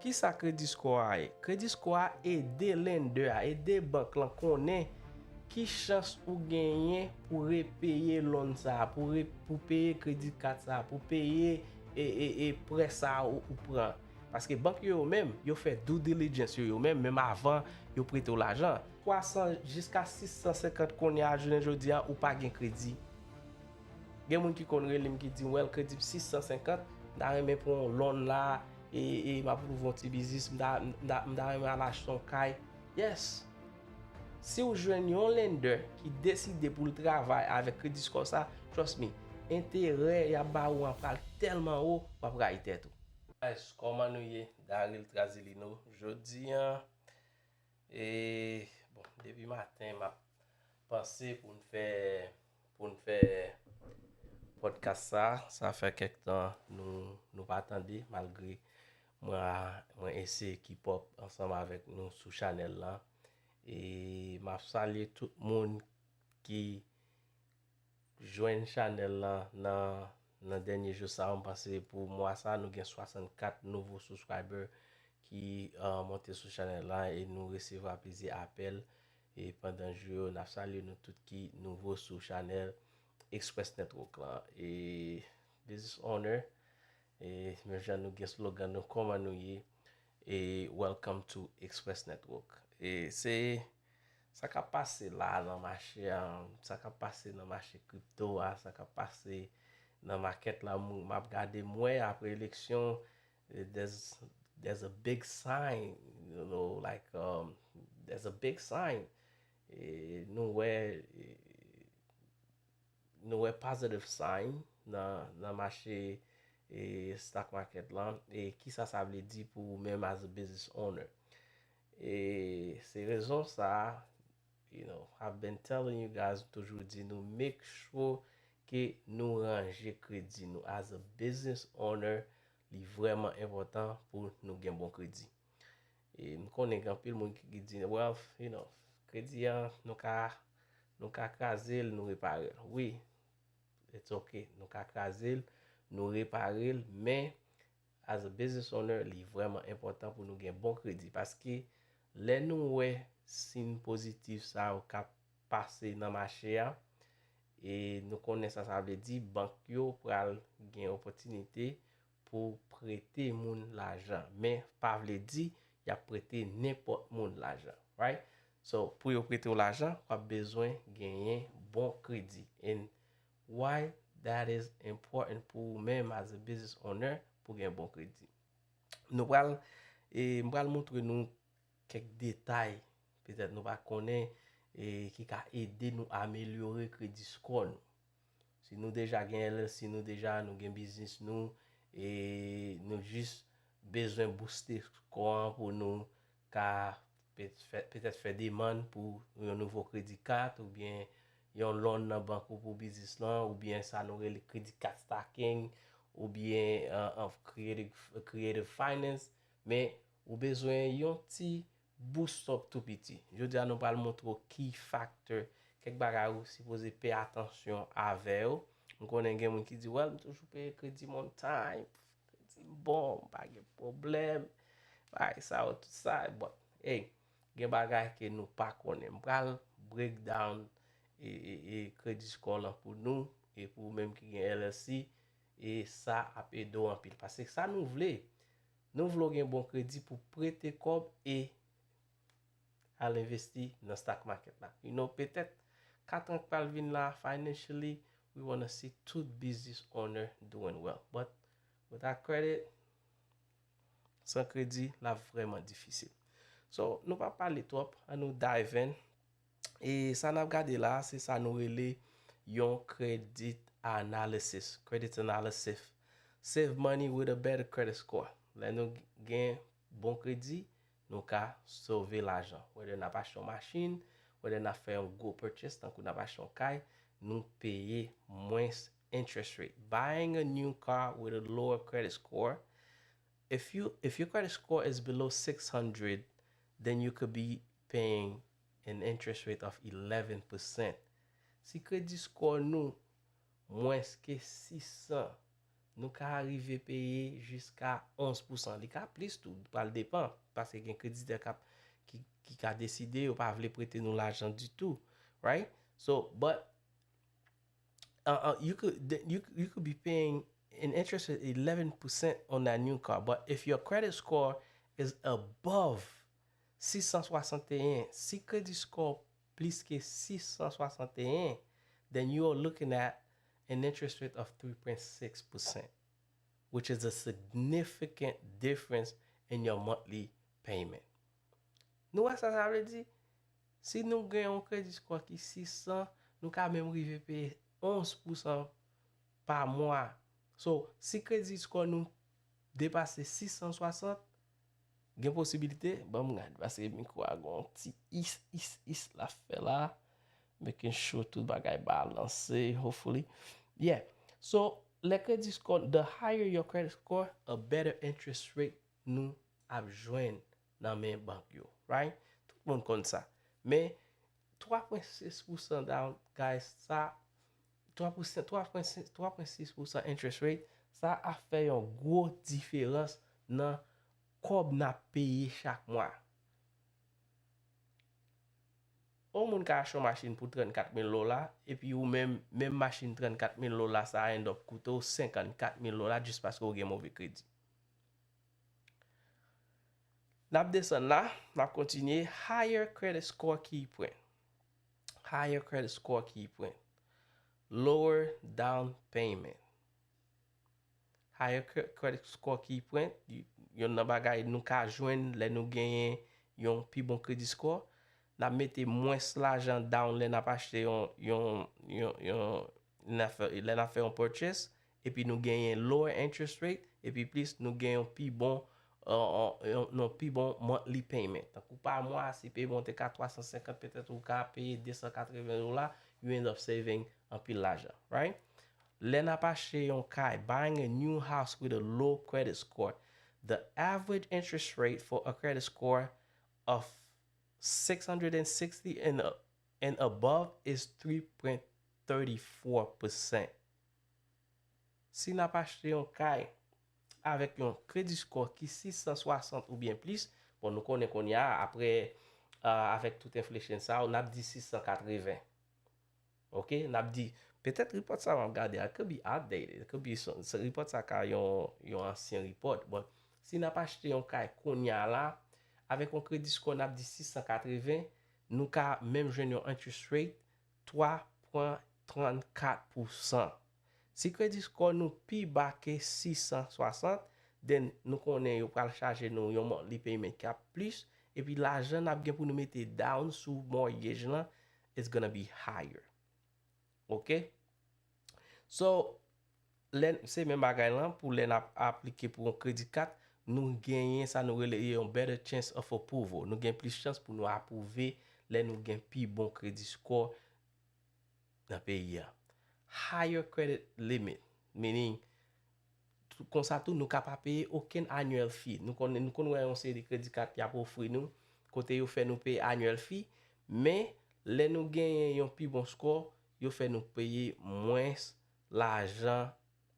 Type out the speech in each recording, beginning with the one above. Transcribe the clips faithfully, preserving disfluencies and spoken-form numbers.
Kisa kredi score a ye? Kredi score a ede lender a, ede bank lan konnen ki chans ou genyen pou repeye loan sa a, pou re, pou peye kredi kat sa a, pou peye e, e, e prè sa a ou, ou pran. Paske bank yo, yo menm, yo fè due diligence yo, yo menm, menm avan yo prete w lajan. Twa san jiska sis san senkant kounye a, jounen jodi a, ou pa gen kredi. Gen moun ki konn rele m ki di m, "Well, kredi m sis san senkant, m ta renmen pran yon loan la, e, e m ap louvri yon ti biznis, m ta, m ta, m ta renmen al achte yon kay." Yes! Si w jwenn yon lender ki deside pou l travay avèk kredi score sa, trust me, enterè y ap ba ou an pral tèlman wo, w ap rayi tèt ou. Guys, kòman nou ye? Daryl Trazilino. Jodi a, e, bon, depi maten, m ap panse pou n fè, pou n fè podcast sa. Sa fè kèk tan nou, nou pa tande, malgre mwen, mwen eseye keep up ansanm avèk nou sou chanèl la. E m ap salye tout moun ki jwenn chanèl la nan, nan dènye jou sa yo. M panse pou mwa sa, nou gen swasannkat nouvo subscriber ki, uh, monte sou chanèl la e nou resevwa plizyè apèl. E pandan jou yo, n ap salye nou tout ki nouvo sou chanèl Express Network la. E business owner, e menm jan nou gen slogan nou, kòman nou ye? E welcome to Express Network. E se sa k ap pase la nan mache a, sa k ap pase nan mache kripto a, sa k ap pase nan makèt la, m, m ap gade, m wè apre eleksyon, eh, there's, there's a big sign, you know, like, um, there's a big sign. E nou wè, e, nou wè positive sign nan, nan mache, e, stock market lan. E kisa sa vle di pou ou menm as a business owner? E se rezon sa, you know, I've been telling you guys, toujou di nou, make sure ke nou ranje kredi nou. As a business owner, li vrèman enpòtan pou nou gen bon kredi. E m konnen gen anpil moun ki, ki di, "Well, you know, kredi an, nou ka, nou ka kraze l, nou repare l." Wi, it's okay. Nou ka kraze l, nou repare l, men as a business owner, li vrèman enpòtan pou nou gen bon kredi. Paske lè nou wè siy pozitif sa yo k ap pase nan mache a, e nou konnen sa sa vle di, bank yo pral gen opòtinite pou prete moun lajan. Men pa vle di y ap prete nenpòt moun lajan, right? So, pou yo prete w lajan, w ap bezwen genyen bon kredi. And why that is important pou ou menm as a business owner pou gen bon kredi. Nou pral, e, m pral montre nou kèk detay, petèt nou pa konnen, e, ki ka ede nou amelyore kredi score nou. Si nou deja gen L L C nou deja, nou gen biznis nou, e nou jis bezwen booste score an pou nou ka pe-, fè, petèt fè demann pou yon nouvo kredi kat oubyen yon loan nan bank ou pou biznis lan, oubyen sa nou rele kredi kat stacking, oubyen, uh, uh, creative, creative finance. Men ou bezwen yon ti boost up tou piti. Jodi a nou pral montre w ki factor, kèk bagay ou sipoze pay atansyon avè yo. M konnen gen moun ki di, "Well, m toujou peye kredi m on time, kredi m bon, m pa gen pwoblèm, bagay sa yo, tout sa." But, hey, gen bagay ke nou pa konnen. M pral break down e, e, e kredi score lan pou nou, e pou ou menm ki gen L L C, e sa ap ede w anpil. Paske sa nou vle, nou vle w gen bon kredi pou prete kòb e al envesti nan stock market la. You know, petèt kat an k pral vin la, financially, we wanna see tout business owner doing well. But without credit, san kredi, l ap vrèman difisil. So, nou pa pale twòp, an nou dive in. E sa n ap gade la, se sa nou rele yon credit analysis. Credit analysis. Save money with a better credit score. Lè nou gen bon kredi, nou ka sove lajan. Whether n ap achte yon machin, whether n ap fè yon gwo purchase, tankou n ap achte yon kay, nou peye mwens interest rate. Buying a new car with a lower credit score, if you, if your credit score is below six hundred, then you could be paying an interest rate of eleven percent. Si kredi score nou mwens ke sis san, nou ka rive peye jiska onz pousan. Li ka plis tou, pral depan, paske gen kreditè k ap, ki, ki ka deside yo pa vle prete nou lajan ditou, right? So, but uh, uh, you could th- you you could be paying an interest at eleven percent on that new car, but if your credit score is above six cent soixante et un, si credit score plis ke six cent soixante et un, then you are looking at an interest rate of three point six percent, which is a significant difference in your monthly payment. Nou wè sa sa vle di? Si nou gen yon credit score ki six cent, nou ka menm rive peye onz pousan pa mwa. So, si credit score nou depase six cent soixante, gen posibilite, ban m gade, paske mikwo a gon ti is, is, is la fè la. Making sure tout bagay balanse, hopefully. Yeah. So, lè credit score, the higher your credit score, a better interest rate nou ap jwenn nan men bank yo, right? Tout moun konn sa. Men, twa pwen sis pousan down, guys, sa, twa pousan, twa pwen sis, twa pwen sis pousan interest rate, sa ap fè yon gwo diferans nan kòb n ap peye chak mwa. Yon moun ka achte yon machin pou trannkat mil dola, epi ou menm, menm machin trannkat mil dola sa a end up koute w senkannkat mil dola jis paske w gen move kredi. N ap desann la, n ap kontinye. Higher credit score key print. Higher credit score key print. Lower down payment. Higher cre- credit score key print, y- youn nan bagay nou ka jwenn lè nou genyen yon pi bon credit score. N ap mete mwens lajan down lè n ap achte yon, yon, yon, yon, n ap fè, lè n ap fè yon purchase, epi nou genyen lower interest rate, epi plis nou gen yon pi bon, uh, yon, yon pi bon monthly payment. Tankou pa mwa, si peyman te ka twa san senkant, petèt ou ka peye de san katreven dola, you end up saving anpil lajan, right? Lè n ap achte yon kay, buying a new house with a low credit score, the average interest rate for a credit score of six hundred sixty and, uh, and above is three point three four percent. Si n ap achte yon kay avèk yon credit score ki sis san swasant oubyen plis, bon, nou konnen kounye a, apre, uh, avèk tout inflation sa yo, n ap di sis san katreven. Ok, n ap di, petèt report sa m ap gade a, it could be outdated, it could be some, report sa ka yon, yon ansyen report, but si n ap achte yon kay kounye a la, avèk yon credit score n ap di sis san katreven, nou ka menm jwenn yon interest rate twa pwen trannkat pousan. Si credit score nou pi ba ke sis san swasant, then nou konnen yo pral chaje nou yon monthly payment ki ap plis, epi lajan n ap gen pou nou mete down sou mortgage lan, it's gonna be higher. Ok? So, lè, se menm bagay lan pou lè n ap aplike pou yon credit card, nou genyen sa nou rele yon better chance of approval. Nou gen plis chans pou nou apwouve lè nou gen pi bon credit score nan peyi a. Higher credit limit, meaning, tou- konsa tou, nou ka pa peye okenn annual fee. Nou konn, nou konn wè yon seri de credit card y ap ofri nou, kote yo fè nou peye annual fee, men lè nou genyen yon pi bon score, yo fè nou peye mwens lajan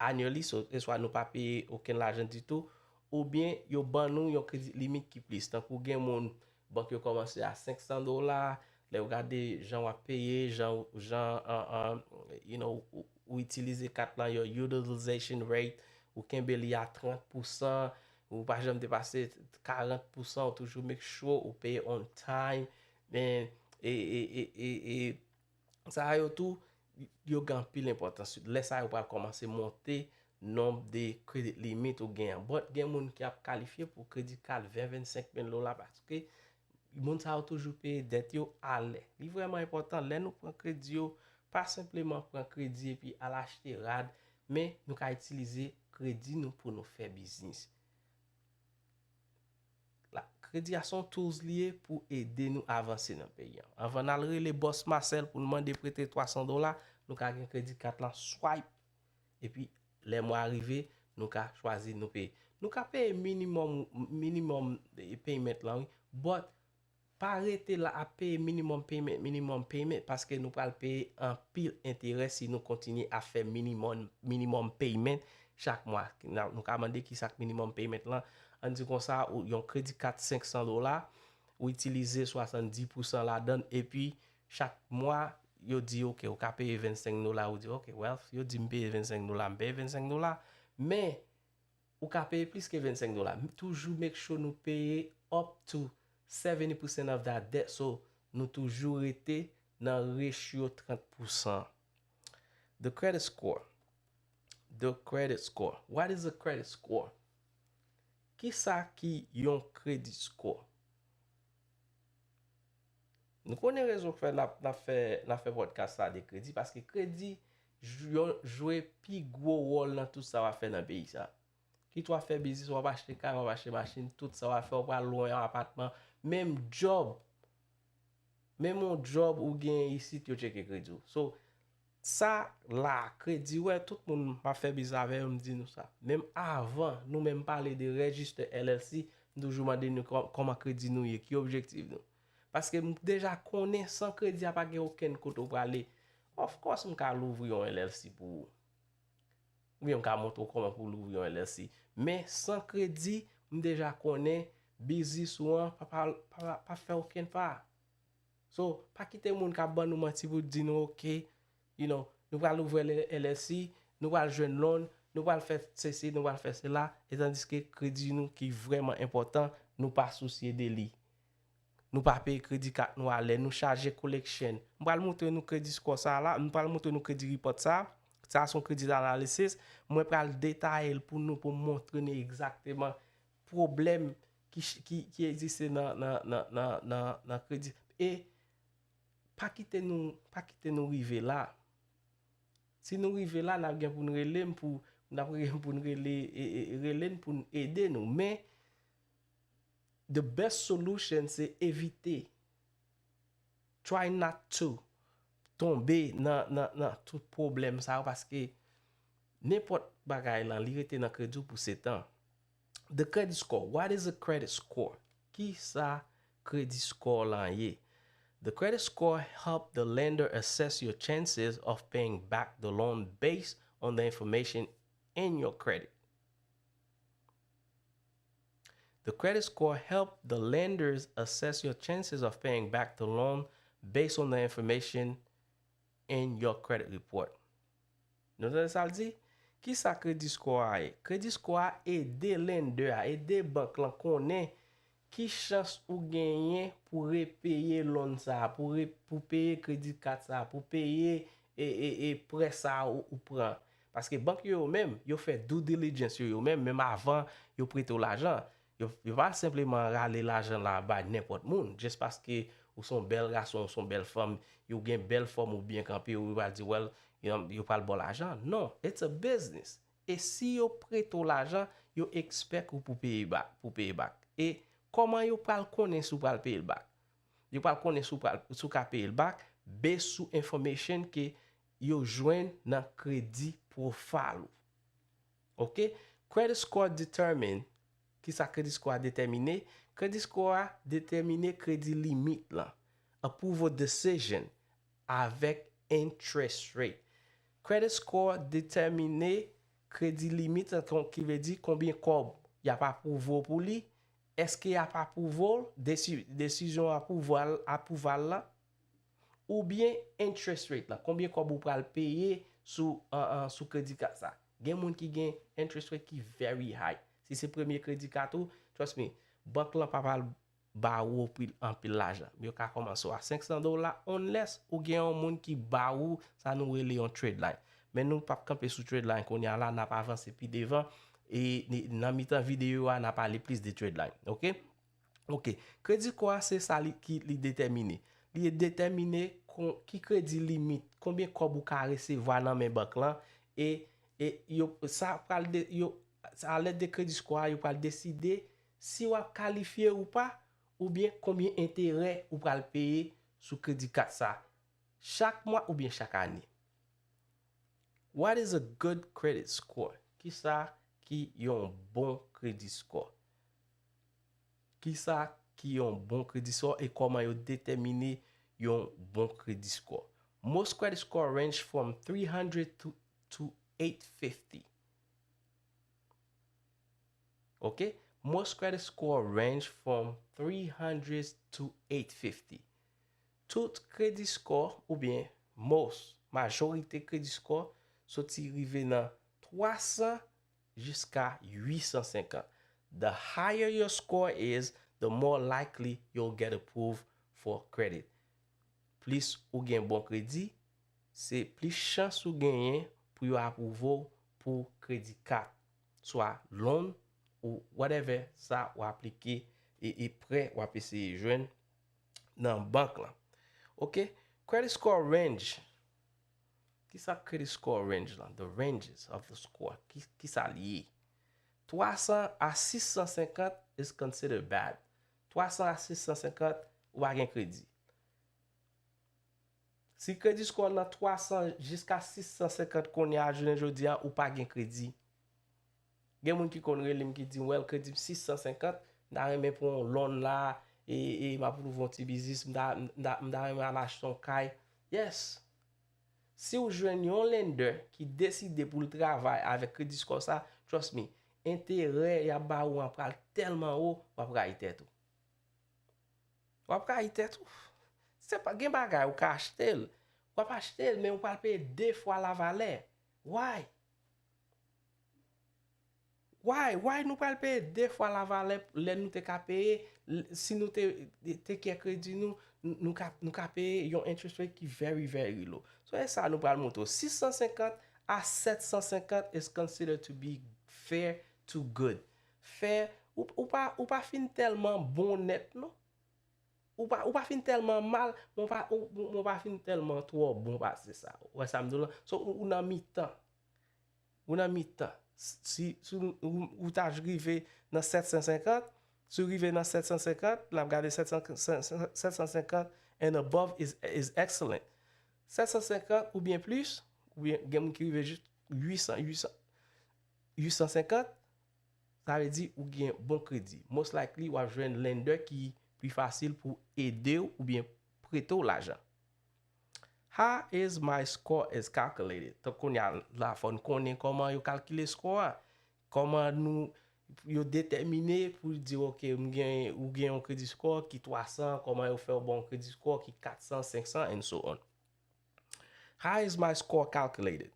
annually, so, eswa nou pa peye okenn lajan ditou, oubyen yo ban nou yon credit limit ki plis. Tankou gen moun, bank yo kòmanse a senk san dola, lè w gade jan w ap peye, jan, jan, uh, uh, you know, ou, ou itilize kat lan, your utilization rate, ou kenbe li a trant pousan, ou pa janm depase karant pousan, ou toujou make sure ou peye on time, men, e, e, e, e, e, sa yo tou, yo gen anpil enpòtans. Lè sa yo pral kòmanse monte nonb de credit limit ou gen an. But gen moun ki ap kalifye pou credit card ven, vennsenk mil dola paske moun sa yo toujou peye dèt yo alè. Li vrèman enpòtan lè nou pran kredi yo, pa senpleman pran kredi epi al achte rad, men nou ka itilize kredi nou pou nou fè biznis. La, kredi a se yon tools li ye pou ede nou avanse nan peyi a. Anvan n al rele bòs Marcel pou n mande prete twa san dola, nou ka gen credit card lan swipe. Epi, lè mwa a rive, nou ka chwazi nou peye. Nou ka peye minimum, minimum, eh, payment lan, wi. But, pa rete la ap peye minimum payment, minimum payment, paske nou pral peye anpil enterè si nou kontinye ap fè minimum, minimum payment chak mwa. Nou ka mande ki sa k minimum payment lan. Ann di konsa, ou yon kredi kat senk san dola, ou itilize swasanndis pousan ladan l, epi chak mwa, yo di, "Ok, ou ka peye vennsenk dola." Ou di, "Ok, well, yo di m peye vennsenk dola, m peye vennsenk dola." Men, ou ka peye plis ke vennsenk dola. Toujou make sure nou peye up to seventy percent of that debt. So, nou toujou rete nan ratio trant pousan. The credit score. The credit score. What is a credit score? Kisa ki yon credit score? Nou konnen rezon k fè n ap, n ap fè, n ap fè podcast sa de kredi, paske kredi jwe, jwe pi gwo wòl nan tout sa w ap fè nan peyi sa. Kit w ap fè biznis, w ap achte kay, w ap achte machin, tout sa w ap fè, w pral lwe yon apatman, menm djòb, menm yon djòb ou genyen isit, yo tcheke kredi w. So, sa la, kredi, wè, tout moun m ap fè biznis avè yo, m di nou sa. Menm avan nou menm pale de rejista L L C, m toujou mande nou kò-, kòman kredi nou ye, ki objektif nou. Paske m deja konnen san kredi a pa gen okenn kote w prale. Of course, m ka louvri yon L L C pou ou. Oubyen m ka montre w kòman pou w louvri yon L L C. Men san kredi, m deja konnen biznis ou an pa, pa, pa, pa fè okenn pa. So, pa kite moun k ap ban nou manti pou di nou, "Ok, you know, nou pral ouvri L L C, nou pral jwenn loan, nou pral fè sesi, nou pral fè sela," etandiske kredi nou ki vrèman enpòtan, nou pa sousye de li. Nou pa peye kredi kat nou alè, nou chaje collection. M pral montre nou credit score sa la, m pral montre nou credit report sa. Sa se yon credit analysis. Mwen pral detaye l pou nou, pou m montre nou egzakteman pwoblèm ki, ki, ki egziste nan, nan, nan, nan, nan, nan kredi. E pa kite nou, pa kite nou rive la. Si nou rive la, n ap gen pou n rele m pou, n ap gen pou n rele, e, e, rele n pou n ede nou. Men, the best solution, se evite. Try not to tonbe nan, nan, nan tout pwoblèm sa yo, paske nenpòt bagay lan, li rete nan kredi w pou setan. The credit score. What is a credit score? Kisa credit score lan ye? The credit score help the lender assess your chances of paying back the loan based on the information in your credit. The credit score help the lenders assess your chances of paying back the loan based on the information in your credit report. Nou tande sa l di? Kisa credit score a ye? Credit score a ede lender a, ede bank lan konnen ki chans ou genyen pou repeye loan sa, pou re-, pou peye credit card sa, pou peye e, e, e prè sa ou, ou pran. Paske bank yo, yo menm, yo fè due diligence yo, yo menm, menm avan yo prete w lajan. Yo, yo pa senpleman rale lajan la bay nenpòt moun, just paske ou se yon bèl gason, ou se yon bèl fanm, yo gen bèl fòm ou byen kanpe, yo pral di, "Well, yo, yo pral ba w lajan." Non, it's a business. E si yo prete w lajan, yo expect ou pou peye ba-, pou peye back. E kòman yo pral konnen si w pral peye l back? Yo pral konnen si w pral, si w ka peye l back, based sou information ke yo jwenn nan credit profile ou. Ok? Credit score determine, kisa credit score a detèmine? Credit score a detèmine credit limit lan, approval decision, avèk interest rate. Credit score detèmine credit limit lan, kon, ki vle di konbyen kòb y ap apwouve w pou li, èske y ap apwouve w, desi-, desizyon apwouval, apwouval lan, oubyen interest rate lan, konbyen kòb ou pral peye sou, an, an, sou credit card sa. Gen moun ki gen interest rate ki very high. Si se premye credit card ou, trust me, bank lan pa pral ba ou anpil, anpil lajan. Yo ka kòmanse w a senk san dola, unless ou gen yon moun ki ba ou sa nou rele yon trade line. Men nou p ap kanpe sou trade line kounye a la, n ap avanse pi devan. E ni-, nan mitan videyo a, n ap pale plis de trade line. Ok? Ok. Credit score a, se sa li, ki, li detèmine. Li detèmine kon-, ki kredi limit, konbyen kòb ou ka resevwa nan men bank lan. E, e yo, sa pral de, yo, a lèd de credit score a, yo pral deside si w ap kalifye ou pa, oubyen konbyen enterè ou pral peye sou credit card sa, chak mwa oubyen chak ane. What is a good credit score? Kisa ki yon bon credit score? Kisa ki yon bon credit score e kòman yo detèmine yon bon credit score? Most credit score range from three hundred to, to eight fifty. Ok? Most credit score range from three hundred to eight fifty. Tout credit score, oubyen most, majorite credit score, soti rive nan twa san jiska uit san senkant. The higher your score is, the more likely you'll get approved for credit. Plis ou gen bon kredi, se plis chans ou genyen pou yo apwouve w pou kredi kat, swa loan ou whatever sa w aplike e, e prè w ap eseye jwenn nan bank lan. Ok? Credit score range. Kisa credit score range lan? The ranges of the score. Ki, kisa l ye? Twa san a sis san senkant is considered bad. Twa san a sis san senkant, ou pa gen kredi. Si kredi score w nan twa san jiska sis san senkant kounye a, jounen jodi a, ou pa gen kredi. Gen moun ki konn rele m ki di m, "Well, kredi m sis san senkant, m ta renmen pran yon loan la, e, e m ap louvri yon ti biznis, m ta, m ta, m ta renmen al achte yon kay." Yes. Si w jwenn yon lender ki deside pou l travay avèk kredi score sa, trust me, enterè y ap ba ou an pral tèlman wo, w ap rayi tèt ou. W ap rayi tèt ou. Se pa, gen bagay ou ka achte l. W ap achte l, men ou pral peye de fwa lavalè. Why? Why? Why nou pral peye de fwa lavalè lè nou te ka peye, l-, si nou te, te kè kredi nou, n-, nou ka, nou ka peye yon interest rate ki very, very low. So, e sa nou pral montre w. Sis san senkant a sèt san senkant is considered to be fair to good. Fair, ou, ou pa, ou pa fin tèlman bon nèt, non. Ou pa, ou pa fin tèlman mal, men w pa, ou, ou, ou pa fin tèlman twò bon pase sa. Ou wè sa m di w lan? So, ou, ou nan mitan. Ou nan mitan. Si, si ou, ou, ou ta rive nan sèt san senkant, si w rive nan sèt san senkant, n ap gade sèt san, sèt san senkant and above is, is excellent. Sèt san senkant oubyen plis, oubyen gen moun ki rive jis uit san, uit san, uit san senkant, sa vle di ou gen bon kredi. Most likely, w ap jwenn lender ki pli fasil pou ede w oubyen prete w lajan. How is my score is calculated? Tank kounye a la, fò n konnen kòman yo kalkile score a. Kòman nou, yo detèmine pou di, ok, m gen, ou gen yon kredi score ki twa san, kòman yo fè w ba w yon kredi score ki kat san, senk san, and so on. How is my score calculated?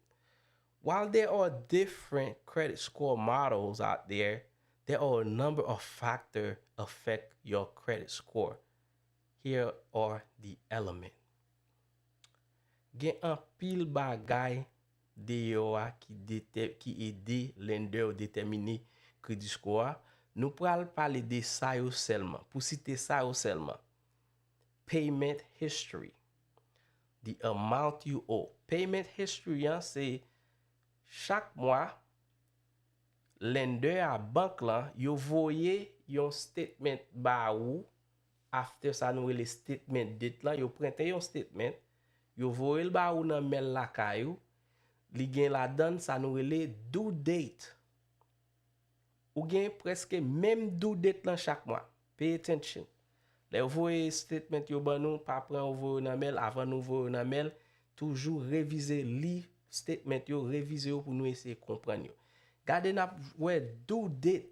While there are different credit score models out there, there are a number of factors affect your credit score. Here are the element. Gen anpil bagay deyò a ki detè-, ki ede lender yo detèmine kredi score a. Nou pral pale de sa yo sèlman. Pou site sa yo sèlman. Payment history. The amount you owe. Payment history an, se chak mwa, lender a, bank lan, yo voye yon statement ba ou. After sa nou rele statement date lan, yo prente yon statement, yo voye l ba ou nan mail lakay ou. Li gen ladan l sa nou rele due date. Ou gen prèske menm due date lan chak mwa. Pay attention. Lè yo voye statement yo ban nou, pa pran yo voye yo nan mail, avan nou voye yo nan mail, toujou revize, li statement yo, revize yo pou nou eseye konprann yo. Gade, n ap wè due date.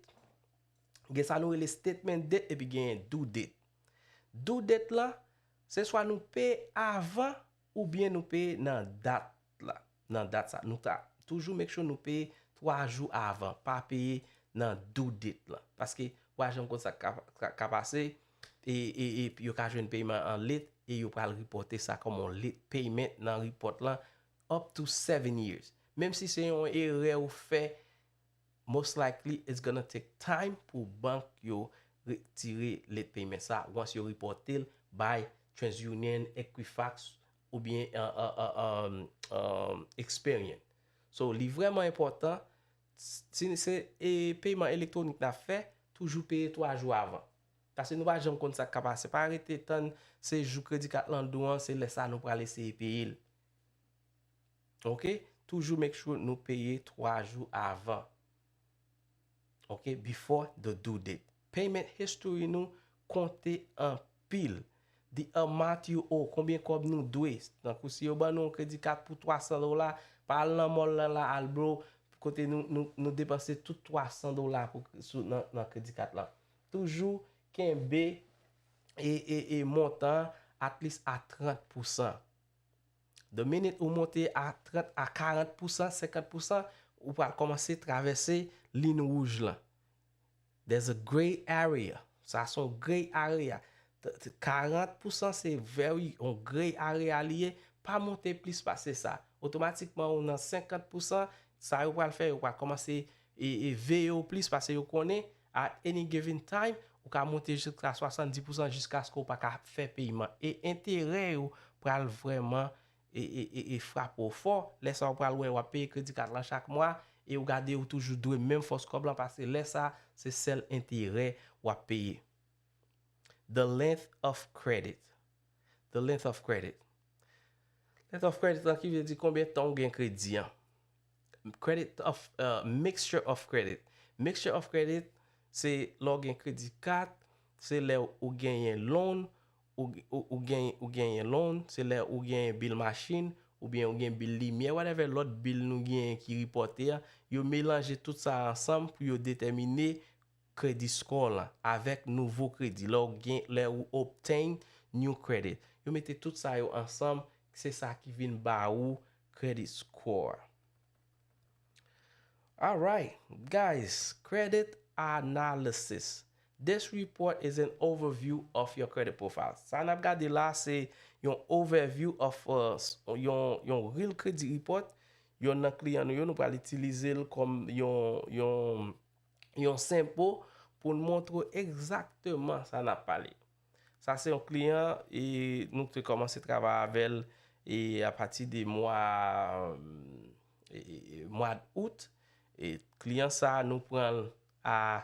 Gen sa nou rele statement date epi gen due date. Due date lan, se swa nou peye avan oubyen nou peye nan dat la. Nan dat sa, nou ta toujou make sure nou peye twa jou avan, pa peye nan due date lan. Paske w pa janm konn sa k ka, ka, ka pase, e, e, e yo ka jwenn peyman an late, e yo pral repòte sa kòm yon late payment nan report lan up to seven years. Menm si se yon erè ou fè, most likely it's gonna take time pou bank yo retire late payment sa once yo repòte l by TransUnion, Equifax oubyen, uh, uh, uh, um, um, Experian. So, li vrèman enpòtan, si se, e, peyman elektwonik n ap fè, toujou peye twa jou avan. Paske nou pa janm konn sa k ka pase. Pa rete tann se jou kredi kat lan due an, se lè sa nou pral eseye peye l. Ok? Toujou make sure nou peye twa jou avan. Ok? Before the due date. Payment history nou konte anpil. The amount you owe, konbyen kòb nou dwe. Tankou si yo ban nou yon kredi kat pou twa san dola, pa al nan mall lan la, al bro, kote nou, nou, nou depanse tout twa san dola pou, sou, nan, nan kredi kat la. Toujou kenbe e, e, e montan at least a trant pousan. The minute ou monte a trant a karant pousan, senkant pousan, ou pral kòmanse travèse liy wouj lan. There's a gray area. Sa se yon gray area. T- t- karant pousan se very yon gray area li ye. Pa monte plis pase sa. Otomatikman ou nan senkant pousan, sa yo pral fè, yo pral kòmanse e, e veye w plis pase yo konnen at any given time, ou ka monte jiska swasanndis pousan jiskaske w pa ka fè peyman. E enterè yo pral vrèman e, e, e, e frape w fò. Lè sa w pral wè w ap peye kredi kat lan chak mwa e w gade ou toujou dwe menm fòs kòb lan paske lè sa se sèl enterè w ap peye. The length of credit. The length of credit. Length of credit lan ki vle di konbyen tan w gen kredi an. Credit of, uh, mixture of credit. Mixture of credit se lè w gen kredi kat, se lè ou genyen loan, ou, ou, ou, gen, ou genyen loan, se lè ou genyen bil machin, oubyen ou gen bil limyè, whatever lòt bil nou genyen ki ripòte a, yo melanje tout sa ansanm pou yo detèmine credit score lan avèk nouvo kredi. Lè ou gen, lè ou obtain new credit. Yo mete tout sa yo ansanm, se sa ki vin ba ou credit score. Alright, guys, credit analysis. This report is an overview of your credit profile. Sa n ap gade la se yon overview of uh, s- yon, yon real credit report. Yon nan kliyan nou yo, nou pral itilize l kòm yon, yon, yon senpo pou n montre w egzakteman sa n ap pale. Sa se yon kliyan e nou te kòmanse travay avè l e apati de mwa e, e, e, mwa out. E kliyan sa a nou pran l a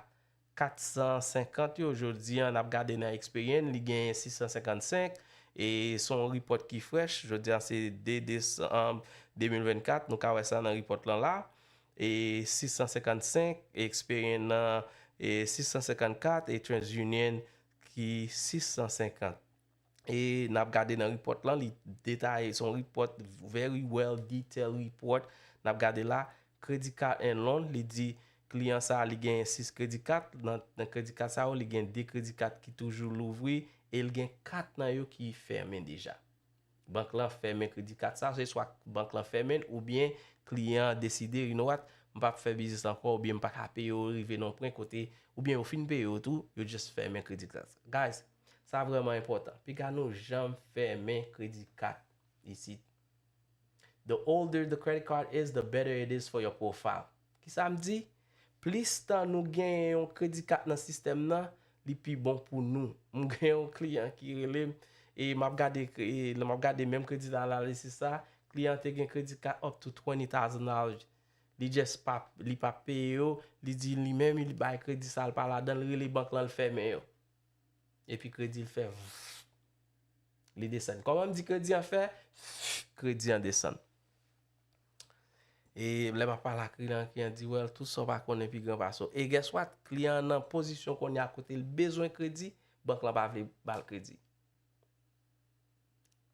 kat san senkant yo. Jodi an n ap gade nan Experian, li genyen sis san senkannsenk. E se yon report ki fresh. Jodi an se de desanm de mil vennkat. Nou ka wè sa nan report lan la. E sis san senkannsenk, Experian nan e sis san senkannkat, e TransUnion ki sis san senkant. E n ap gade nan report lan, li detaye, se yon report, very well detailed report. N ap gade la, credit card and loan, li di kliyan sa a, li genyen sis credit card. Nan, nan credit card sa yo, li gen de credit card ki toujou louvri e li gen kat nan yo ki fèmen deja. Bank lan fèmen credit card sa, se swa bank lan fèmen l oubyen kliyan an deside, you know what, m p ap fè biznis ankò oubyen m pa ka peye yo rive nan pwen kote, oubyen yo fin peye yo tou, yo just fèmen credit card sa. Guys, sa vrèman enpòtan. Piga nou janm fèmen credit card isit. The older the credit card is, the better it is for your profile. Kisa m di? Plis tan nou genyen yon credit card nan sistèm nan, li pi bon pou nou. M gen yon kliyan ki rele m, e m ap gade, e lè m ap gade menm credit analysis sa, kliyan te gen credit card up to twenty thousand dollars. Li just pa, li pa peye yo, li di li menm li bay kredi sa l pa ladan, li rele bank lan, li fèmen yo. Epi kredi l fè vf, li desann. Kòman m di kredi an fè? Vf, kredi an desann. E lè m ap pale ak kliyan, kliyan di, well, tout sa w pa konnen pi gran pase w. E guess what? Kliyan an nan pozisyon kounye a kote l bezwen kredi, bank lan pa vle ba l kredi.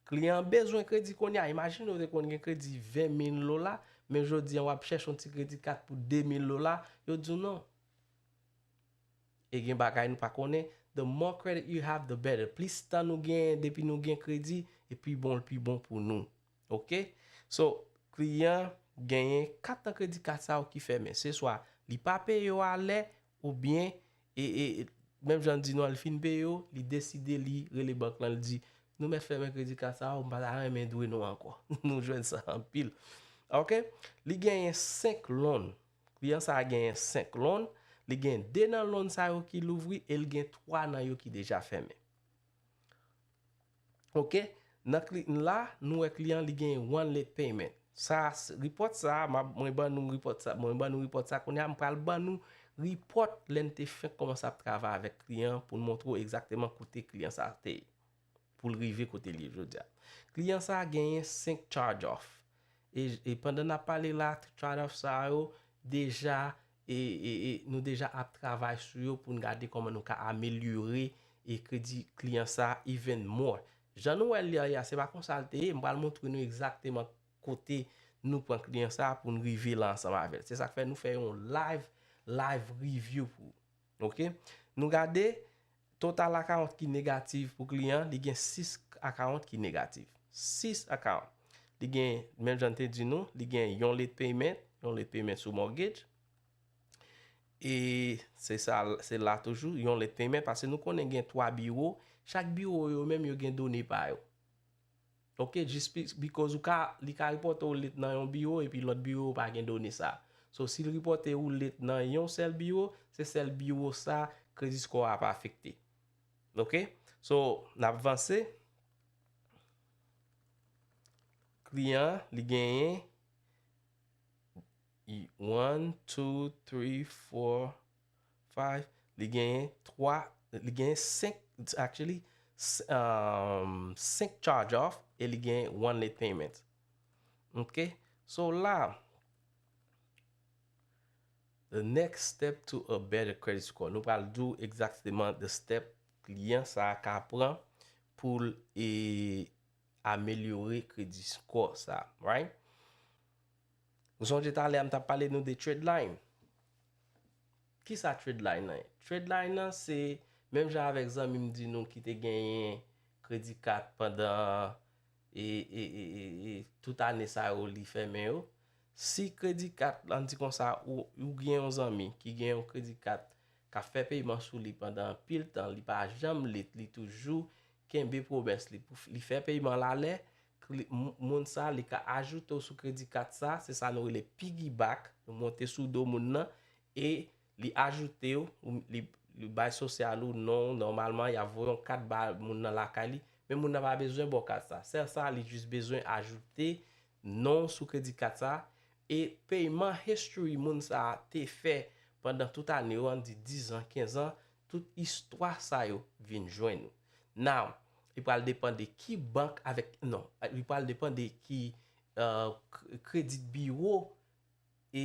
Kliyan an bezwen kredi kounye a. Imajine w te konn gen kredi ven mil dola, men jodi an w ap chèche yon ti kredi kat pou de mil dola, yo di w non. E gen bagay nou pa konnen. The more credit you have, the better. Plis tan nou genyen depi nou gen kredi, e pi bon l pi bon pou nou. Oke? So, kliyan genyen kat nan kredi kat sa yo ki fèmen. Se swa li pa peye yo alè, oubyen, e, e, e, menm jan l di nou an, li fin peye yo, li deside li rele bank lan, li di, nou mèt fèmen kredi kat sa yo, m pa ta renmen dwe nou ankò. Nou jwenn sa anpil. Oke? Li genyen senk loan. Kliyan sa a genyen senk loan. Li gen de nan loan sa yo ki louvri e li gen twa nan yo ki deja fèmen. Oke? Nan kli, la, nou wè kliyan li genyen one late payment. Sa, s- report sa, m ap- mwen ban nou report sa, mwen ban nou report sa kounye a, m pral ban nou report lè n te fenk kòmanse ap travay avèk kliyan pou n montre w egzakteman kote kliyan sa te ye. Pou l rive kote l ye jodi a. Kliyan sa a genyen senk charge off. E, e pandan n ap pale la, charge off sa yo deja, e, e, e nou deja ap travay sou yo pou n gade kòman nou ka amelyore e kredi kliyan sa even more. Jan nou wè l ye a, se pa konsa l te ye. M pral montre nou egzakteman kote nou pran kliyan sa pou n rive la ansanm avè l. Se sa k fè nou fè yon live, live review pou ou. Ok? Nou gade, total account ki negatif pou kliyan, li gen sis account ki negatif. Sis account. Li gen, menm jan te di nou, li gen yon late payment, yon late payment sou mortgage. E se sa, se la toujou, yon late payment, paske nou konnen gen twa biwo, chak biwo yo menm yo gen done pa yo. Ok, just because ou ka, li ka repòte w late nan yon biwo epi lòt biwo pa gen done sa. So, si l repòte ou late nan yon sèl biwo, se sèl biwo sa credit score a ap afekte. Ok? So, n ap vanse. Kliyan, li genyen one, two, three, four, five, li genyen twa, li genyen senk, actually, senk charge off e li genyen one late payment. Ok? So la, the next step to a better credit score. Nou pral di w egzakteman the step kliyan sa a ka pran pou l e amelyore credit score sa, right? Ou sonje talè a m t ap pale nou de trade line. Kisa trade line nan ye? Trade line nan se menm jan avèk zanmi m di nou ki te genyen credit card pandan e, e, e, e, e tout ane sa yo li fèmen yo. Si credit card, ann di konsa, ou, ou gen yon zanmi ki gen yon credit card k ap fè peyman sou li pandan anpil tan, li pa janm late, li toujou kenbe pwomès li pou li fè peyman l alè, moun sa li ka ajoute w sou credit card sa, se sa nou rele piggyback, nou monte sou do moun nan e li ajoute w, li, li bay sosyal ou, non, nòmalman y ap voye yon kat ba moun nan lakay li, men moun nan pa bezwen ba w kat sa. Sèl sa, li jis bezwen ajoute non w sou credit card sa e peyman history moun sa te fè pandan tout ane yo, ann di diz an, kenz an, tout istwa sa yo vin jwenn ou. Now, li pral depann de ki bank avèk, non, li pral depann de ki uh, credit bureau e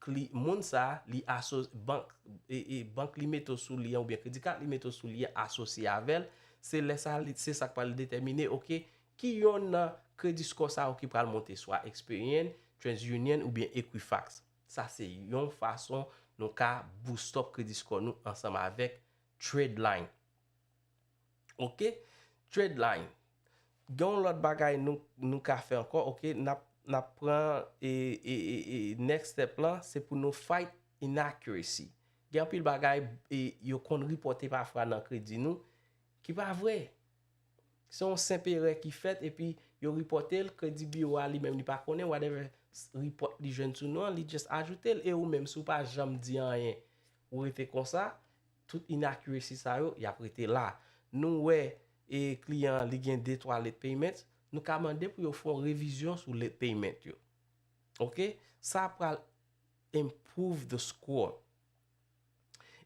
kli, moun sa li aso, bank e, e bank li mete w sou li an oubyen credit card li mete w sou li an asosye avè l. Se lè sa, se sa k pral detèmine, ok, ki yonn nan credit score sa yo ki pral monte, swa Experian, TransUnion oubyen Equifax. Sa se yon fason nou ka boost up credit score nou ansanm avèk trade line. Ok? Trade line. Gen yon lòt bagay nou, nou ka fè ankò, ok? N ap, n ap pran e, e, e, e next step lan, se pou nou fight inaccuracy. Gen anpil bagay e, yo konn repòte pafwa nan kredi nou ki pa vre. Se yon senp erè ki fèt epi yo repòte l, kredi biwo a li menm li pa konnen, whatever report li jwenn sou nou an, li just ajoute l. E ou menm, si w pa janm di anyen, ou rete konsa, tout inaccuracy sa yo, y ap rete la. Nou wè e kliyan an li gen de twa late payment, nou ka mande pou yo fè yon revizyon sou late payment yo. Ok? Sa pral improve the score.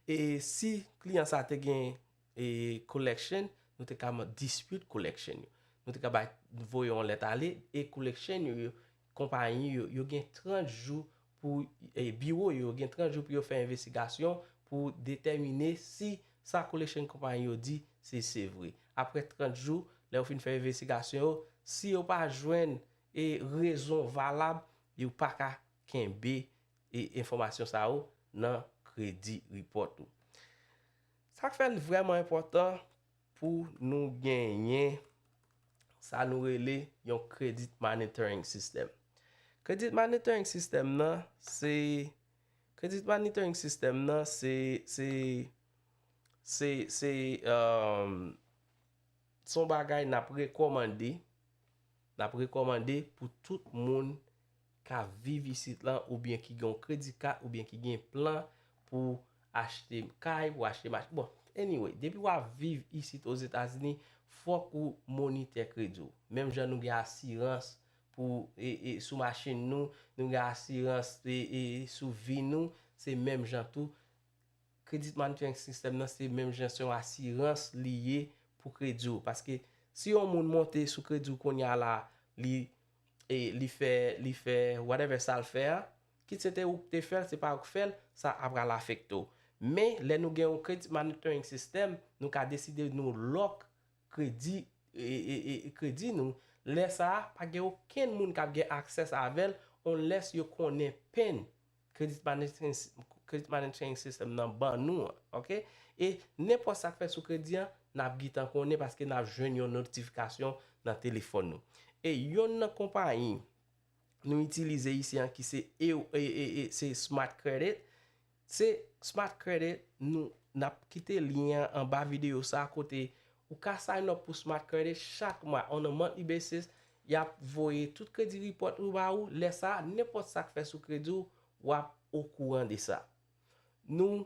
E si kliyan sa te gen e collection, nou te ka dispute collection yo. Nou te ka bay, voye yon lèt ale e collection yo, yo konpayi yo, yo gen trant jou pou e, biwo yo, yo gen trant jou pou yo fè envestigasyon pou detèmine si sa collection konpayi yo di se, se vre. Apre trant jou, lè yo fin fè envestigasyon yo, si yo pa jwenn e rezon valab, yo pa ka kenbe e enfòmasyon sa yo nan credit report ou. Sa k fè l vrèman enpòtan pou nou genyen sa nou rele yon credit monitoring system. Credit monitoring system nan se, credit monitoring system nan se, se, se, se, um, se yon bagay n ap rekòmande, n ap rekòmande pou tout moun k ap viv isit lan oubyen ki gen yon kredi kat oubyen ki gen plan pou achte kay, pou achte machin. Bon, anyway, depi w ap viv isit Ozetazini, fòk ou monitè kredi w. Menm jan nou gen asirans pou e, e, sou machin nou, nou gen asirans e, e, sou vi nou, se menm jan tou. Credit monitoring system nan se menm jan se yon asirans li ye pou kredi w. Paske si yon moun monte sou kredi w kounye a la, li e li fè, li fè whatever sa l fè a, kit se te ou k te fè l, se pa ou k fè l, sa ap pral afekte w. Men, lè nou gen yon credit monitoring system, nou ka deside nou lock kredi e, e, e, kredi nou, Lè sa a, pa gen okenn moun k ap gen aksès avè l unless yo konnen pen Credit Monitoring, Credit Monitoring System nan ban nou an, oke? E nenpòt sa k fèt sou kredi an, n ap gentan konnen paske n ap jwenn yon notifikasyon nan telefòn nou. E yonn nan konpayi nou itilize isi an ki se, e, e, e, e, se Smart Credit. Se Smart Credit, nou, n ap kite lyen an anba videyo sa a kote ou ka sign up pou Smart Credit chak mwa, on a monthly basis, y ap voye tout kredi report ou ba ou, lè sa a, nenpòt sa k fèt sou kredi w, w ap okouran de sa. Nou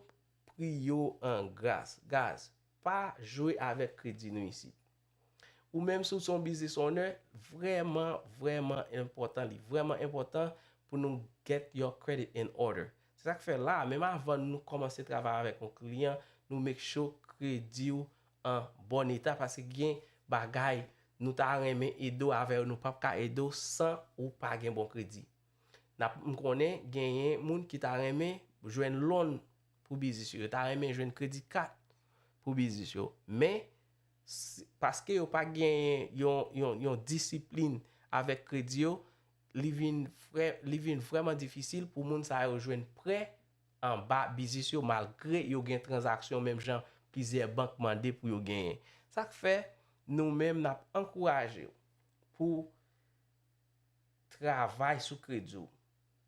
priye w an gras, guys, pa jwe avèk kredi nou isit. Ou menm si w se yon business owner, vrèman, vrèman enpòtan, li vrèman enpòtan pou nou get your credit in order. Se sa k fè la, menm avan nou kòmanse travay avèk yon kliyan, nou make sure kredi w an bon eta, paske gen bagay nou ta renmen ede w avè yo, nou p ap ka ede w san ou pa gen bon kredi. N ap, m konnen genyen moun ki ta renmen jwenn loan pou biznis yo, yo ta renmen jwenn kredi kat pou biznis yo, men s-, paske yo pa genyen yon, yon, yon disiplin avèk kredi yo, li vin vrè-, li vin vrèman difisil pou moun sa yo jwenn prè anba biznis yo, malgre yo gen tranzaksyon menm jan plizyè bank mande pou yo genyen. Sa k fè, nou menm, n ap ankouraje w pou travay sou kredi w.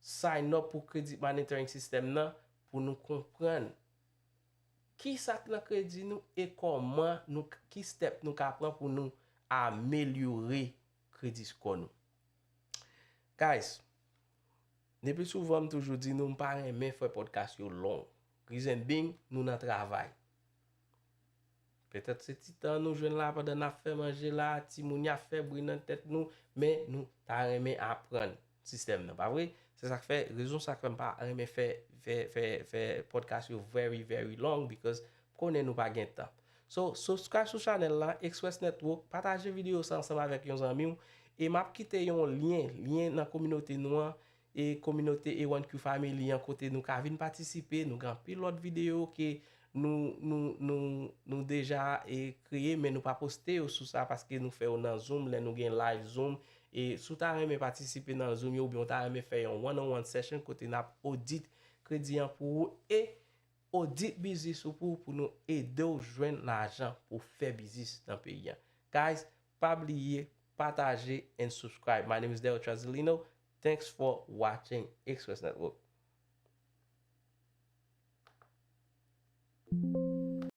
Sign up pou Credit Monitoring System nan pou nou konprann ki sa k nan kredi nou e kòman nou, ki step nou ka pran pou nou amelyore kredi score nou. Guys, depi souvan m toujou di nou m pa renmen fè podcast yo long. Reason being, nou nan travay. Petèt se ti tan nou jwenn la pandan n ap fè manje la, timoun y ap fè bri nan tèt nou, men nou ta renmen aprann sistèm nan, pa vre? Se sa k fè, rezon sa k fè m pa renmen fè, fè, fè, fè podcast yo very, very long, because m konnen nou pa gen tan. So, subscribe sou chanèl la, Express Network, pataje videyo sa ansanm avèk yon zanmi w, e m ap kite yon lyen, lyen nan kominote nou an, e kominote A one Q Family an kote nou ka vin patisipe, nou gen anpil lòt videyo ke nou, nou, nou, nou deja, e, kreye, men nou pa poste yo sou sa paske nou fè yo nan Zoom, lè nou gen live Zoom. E si w ta renmen patisipe nan Zoom yo, oubyen w ta renmen fè yon one on one session kote n ap odit kredi an pou ou e odit biznis ou pou, pou nou ede w jwenn lajan pou fè biznis nan peyi an. Guys, pa bliye, pataje and subscribe. My name is Daryl Trazzolino. Thanks for watching Express Network.